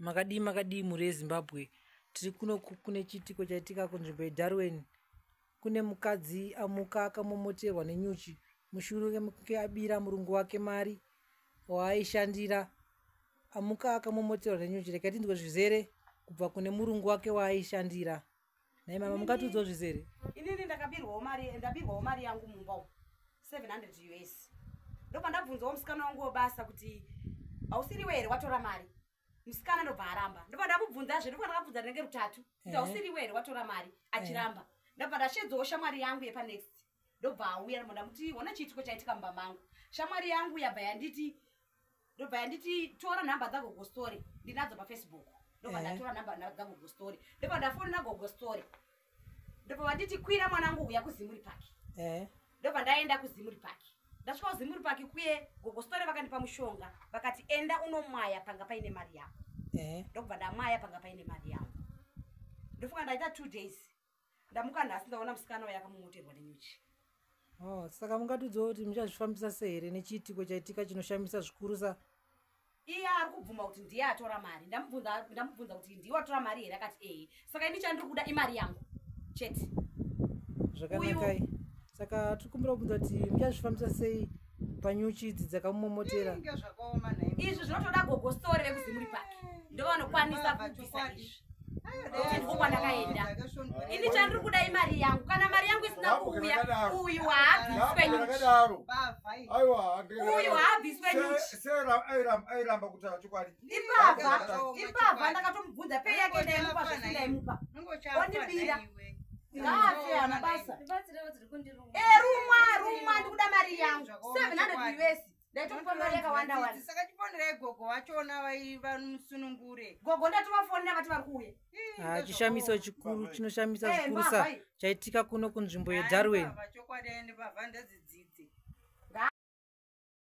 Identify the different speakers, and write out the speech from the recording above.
Speaker 1: Makadii makadii mhuri yeZimbabwe. Tiri kuno kune chiitiko chaitika kunzvimbo yeDarwen. Kune mukadzi amuka akamomoterwa nenyuchi mushure mekunge abira murungu wake mari waaishandira. Amuka akamomoterwa nenyuchi. Regai tinzwe zvizere kubva kune murungu wake waaishandira. Nhai mama mungatiudzawo zvizere?
Speaker 2: Inini ndakabirwawo mari, ndabirwawo mari yangu mumba umu 700 US. Ndopandabvunzawo musikana wangu webasa kuti hausiriwe here watora mari. Musikana ndobva aramba. Ndobva ndamubvunzazve, ndobva ndakabvunza rinenge rutatu. Kuti hausiriwe here watora mari, achiramba. Ndobva ndashedzawo shamwari yangu yepanext. Ndobva auya ndobva ndamuti hona chiitiko chaitika mumba mangu. Shamwari yangu yabva yanditi ndobva yanditi tora nhamba dzagogo story ndinadzo pafacebook. Ndobva ndatora nhamba dzagogo story. Ndobva ndafonera gogo story. Ndobva vanditi kwira mwanangu uya kuZimuri Park. Ndobva ndaenda kuZimuri Park. Ndasvika kuZimuri Park kuye gogo story vakandipa mushonga vakati enda unomwaya panga paine mari yako. Ndobva ndamwaya panga paine mari yangu. Ndofunga ndaita 2 days. Ndamuka nhasi ndaona musikana uya akamomoterwa nenyuchi.
Speaker 1: Oh, saka mungatiudzawo kuti muchazvifambisa sei here nechiitiko chaitika chinoshamisa zvikurusa?
Speaker 2: Iye ari kubvuma kuti ndiye atora mari. Ndamubvunza kuti ndiye watora mari here akati ehe. Saka ini chandiri kuda imari yangu chete.
Speaker 1: Zvakanakai. Saka tiri kumbira kubvunza kuti muchazvifambisa sei panyuchi idzi dzakamumomotera?
Speaker 2: Izvi zvinotoda gogo story vekuZimuri Park. Ndovanokwanisa kubvisa izvi. Kuti ndiko kwandakaenda. Ini chandiri kuda imari yangu. Kana mari yangu isina kuuya, uyu haabviswe nyuchi. Uyu haabviswe nyuchi.
Speaker 3: Airamba kutaura chokwadi.
Speaker 2: Ipava ndakatomubvunza pay yake ndaimupa zvese ndaimupa. Ondibira. Ngaafe hana basa. Rumwa ndikuda mari yangu. 700 US. Ndaitomupa mari yakawanda wanda.
Speaker 4: Saka chifonerai gogo vachona vamusunungure.
Speaker 2: Gogo ndatovafonera vati vari kuuya.
Speaker 1: Chishamiso chikuru chinoshamisa zvikurusa chaitika kuno kunzvimbo yeDarwen.
Speaker 4: Chokwadi ende bavha ndadzidzidze.